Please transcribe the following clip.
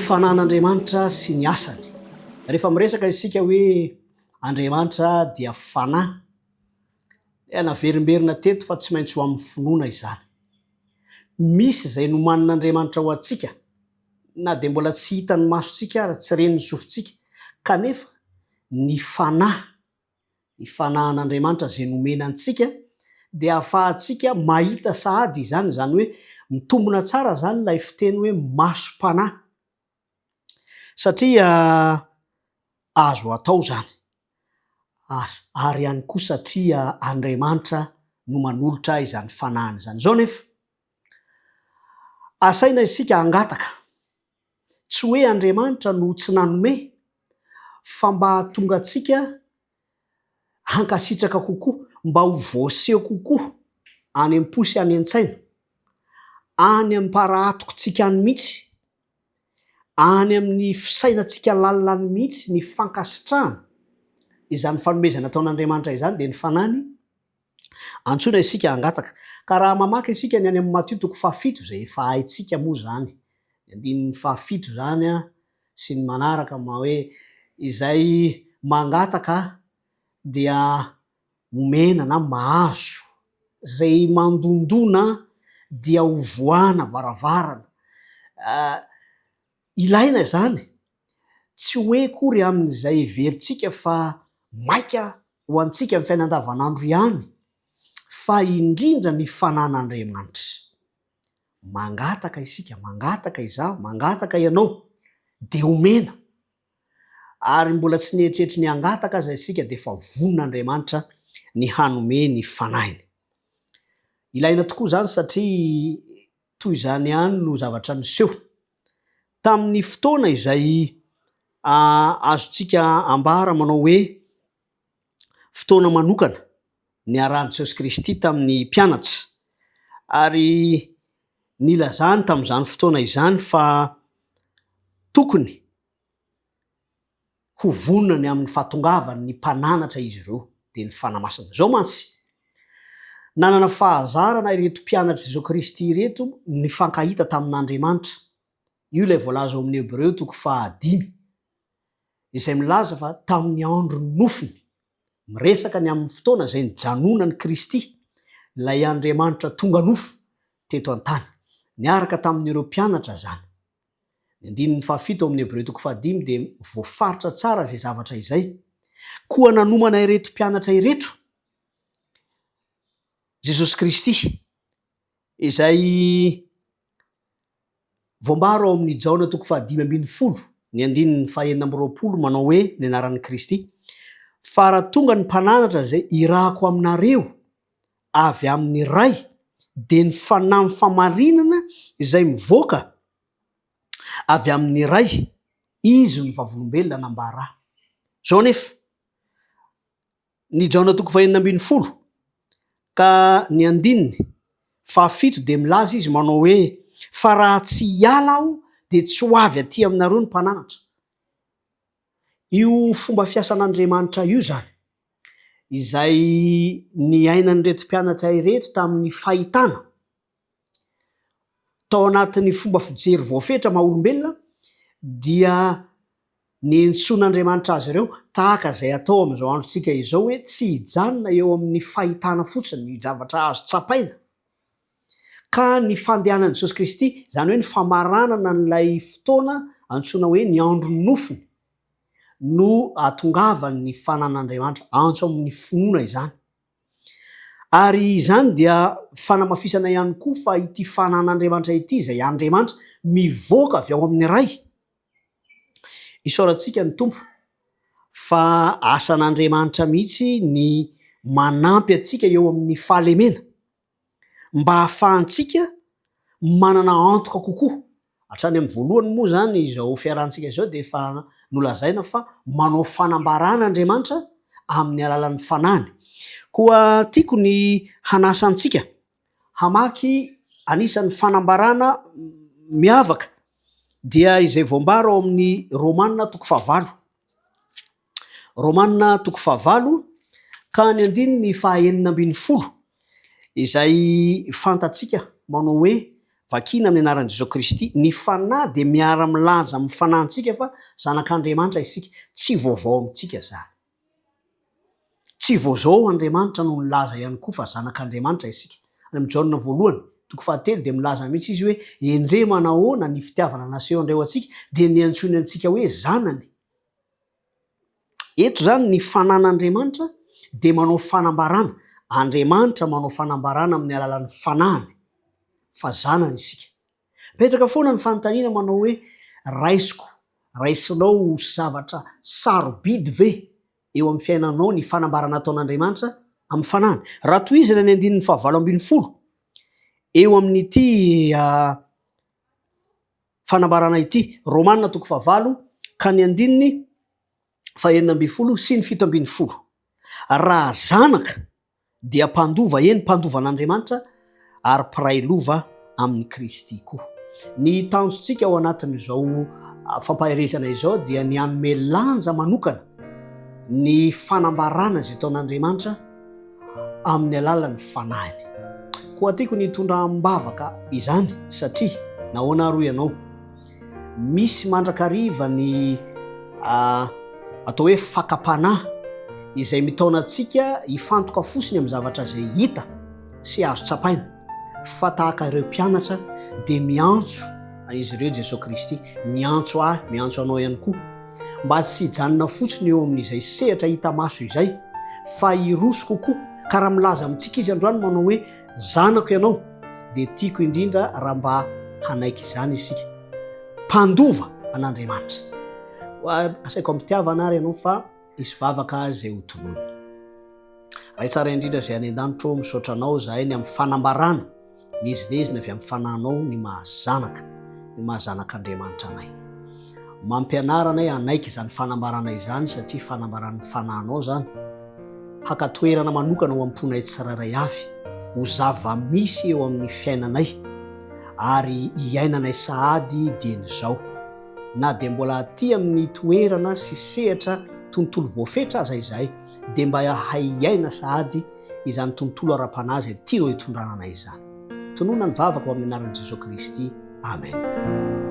Fanan'Andriamanitra sy ny asany. Rehefa miresaka isika hoe Andriamanitra dia Fanahy, dia naverimberina teto fa tsy maintsy ho amin'ny finoana izany. Misy izay nomanin'Andriamanitra ho antsika, na dia mbola tsy hitan'ny masontsika ary tsy ren'ny sofintsika, kanefa ny Fanahy, ny Fanahin'Andriamanitra izay nomena antsika dia ahafahantsika mahita sahady izany, izany hoe mitombina tsara izany ilay fiteny hoe masom-panahy, satria azo atao izany, ary ihany koa satria Andriamanitra no manolotra izany Fanahiny izany. Izao anefa, asaina isika hangataka, Tsy hoe Andriamanitra no tsy nanome fa mba hahatonga antsika hankasitraka kokoa, mba ho voaseho kokoa any am-po sy any an-tsaina, any am-parahatokintsika any mihitsy, any amin'ny fisainantsika lalina any mihitsy ny fankasitrahana izany fanomezana ataon'Andriamanitra izany dia ny Fanahiny Antsoina isika hangataka. Ka raha mamaky isika ny any amin'ny Matio toko fahafito izay efa haintsika moa izany, ny andininy fahafito izany sy ny manaraka ma hoe izay mangataka dia omena na mahazo, izay mandondona dia hovoahana varavarana. Ilaina izany, tsy hoe akory amin'izay heverintsika fa maika ho antsika amin'ny fiainana andavanandro ihany, fa indrindra ny fanan'Andriamanitra. Mangataka isika, mangataka izaho, mangataka ianao, dia omena. Ary mbola tsy nieritreritra ny hangataka aza isika dia efa vonona Andriamanitra ny hanome ny Fanahiny. Ilaina tokoa izany satria Toy izany ihany no zavatra niseho tamin'ny fotoana izay azontsika ambara manao hoe fotoana manokana niarahan'i Jesosy Kristy tamin'ny mpianatra, ary nilazany tamin'izany fotoana izany fa tokony ho vonona ny amin'ny fahatongavany ny mpananatra izy ireo, dia ny Fanahy Masina. Izao mantsy, nanana fahazarana ireto mpianatr'i Jesoa Kristy ireto nifankahita tamin'Andriamanitra. Io ilay voalaza ao amin'ny Hebreo toko fahadimy, izay milaza fa tamin'ny andron'ny nofony, miresaka ny amin'ny fotoana izay nijanonan'i Kristy, ilay Andriamanitra tonga nofo teto an-tany, niaraka tamin'ireo mpianatra izany. Ny andininy fahafito ao amin'ny Hebreo toko fahadimy dia voafaritra tsara izay zavatra izay. Koa nanomana ireto mpianatra ireto Jesosy Kristy, izay voambara ao amin'ny Jaona toko fahadimy ambin'ny folo, ny andininy fahenina amby roapolo manao hoe ny anaran'i Kristy, Fa raha tonga ny mpananatra izay irahako aminareo avy amin'ny Ray, dia ny Fanahin'ny famarinana izay mivoaka avy amin'ny Ray, Izy no vavolombelona nambara ahy. Izao anefa, ny Jaona toko fahenina ambin'ny folo ka ny andininy fahafito dia milaza izy manao hoe, Fa raha tsy hiala aho dia tsy ho avy aty aminareo ny mpananatra. Io fomba fiasan'Andriamanitra io izany, izay niainan'ireto mpianatra ireto tamin'ny fahitana, tao anatin'ny fomba fijery voafetra maha olombelona, dia niantsoan'Andriamanitra azy ireo tahaka izay atao amin'izao androntsika izao hoe tsy hijanona eo amin'ny fahitana fotsiny ny zavatra azo tsapaina, ka ny fandehanan'i Jesosy Kristy, izany hoe ny famaranana an'ilay fotoana antsoina hoe ny andron'ny nofony, no ahatongavan'ny fanan'Andriamanitra, antso amin'ny finoana izany. Ary izany dia fanamafisana ihany koa fa ity fanan'Andriamanitra ity, izay Andriamanitra, mivoaka avy ao amin'ny Ray. Isaorantsika ny Tompo fa asan'Andriamanitra mihitsy ny manampy antsika eo amin'ny fahalemena. mba hahafahantsika manana antoka kokoa. Hatrany amin'ny voalohany moa izany izao fiarahantsika izao dia efa nolazaina fa manao fanambarana Andriamanitra amin'ny alalan'ny Fanahiny. Koa tiako ny hanasa antsika hamaky anisan'ny fanambarana miavaka dia izay voambara ao amin'ny Romana toko fahavalo. Romana toko fahavalo ka ny andininy fahaenina ambin'ny folo izay fantatsika manao hoe Vakina amin'ny anaran'i Jesoa Kristy, ny Fanahy dia miara-milaza amin'ny fanahintsika fa zanak'Andriamanitra isika. Tsy vaovao amintsika izany. Tsy vao izao Andriamanitra no nilaza ihany koa fa zanak'Andriamanitra isika. Any amin'ny Jaona voalohany, toko fahatelo dia milaza mihitsy izy hoe, Endrey manahoana ny fitiavana nasehon'Ray ho antsika, dia niantsoany antsika hoe zanany. Eto izany ny fanan'Andriamanitra dia manao fanambarana, Andriamanitra manao fanambarana amin'ny alalan'ny fanahiny fa zanany isika. Mipetraka foana ny fanontaniana manao hoe raisiko, raisinao ho zavatra sarobidy ve eo amin'ny fiainanao ny fanambarana ataon'Andriamanitra amin'ny fanahiny? Raha tohizana ny andininy fahavalo ambinifolo eo amin'ity fanambarana ity, Romana toko fahavalo ka ny andininy fahenina ambinifolo sy ny 17. Raha zanaka dia mpandova, eny mpandova an'Andriamanitra ary mpiray lova amin'i Kristy koa. Ny tanjontsika ao anatin'izao fampaherezana izao dia ny hanome lanja manokana ny fanambarana izay ataon'Andriamanitra amin'ny alalan'ny Fanahiny. Koa tiako ny hitondra am-bavaka izany satria nahoana ary hoy ianao? Misy mandrakariva ny atao hoe fakam-panahy izay mitaona antsika hifantoka fosiny amin'ny zavatra izay hita sy azo tsapaina fa tahaka ireo mpianatra dia miantso an'izy ireo Jesoa Kristy, miantso ahy, miantso anao ihany koa mba tsy hijanona fotsiny eo amin'izay sehatra hita maso izay fa hiroso kokoa ka raha milaza amintsika izy androany manao hoe zanako ianao dia tiako indrindra raha mba hanaiky izany isika mpandova an'Andriamanitra. Asaiko am-pitiavana ary ianao fa hisy vavaka izay ho tononina. Ray tsara indrindra izay any an-danitra ô, misaotra anao izahay ny amin'ny fanambarana miezinezina avy amin'ny fanahinao ny maha zanaka, ny maha zanak'Andriamanitra anay. Mampianara anay hanaiky izany fanambarana izany satria fanambaran'ny fanahinao izany. Haka toerana manokana ao am-ponay tsirairay avy, ho zava-misy eo amin'ny fiainanay ary hiainanay sahady dieny izao. Na dia mbola aty amin'ny toerana sy sehatra tontolo voafetra aza izahay, dia mba hahay hiaina sahady izany tontolo ara-panahy izay tianao hitondrana anay izany. Tonona ny vavaka ho amin'ny anaran'i Jesoa Kristy. Amen.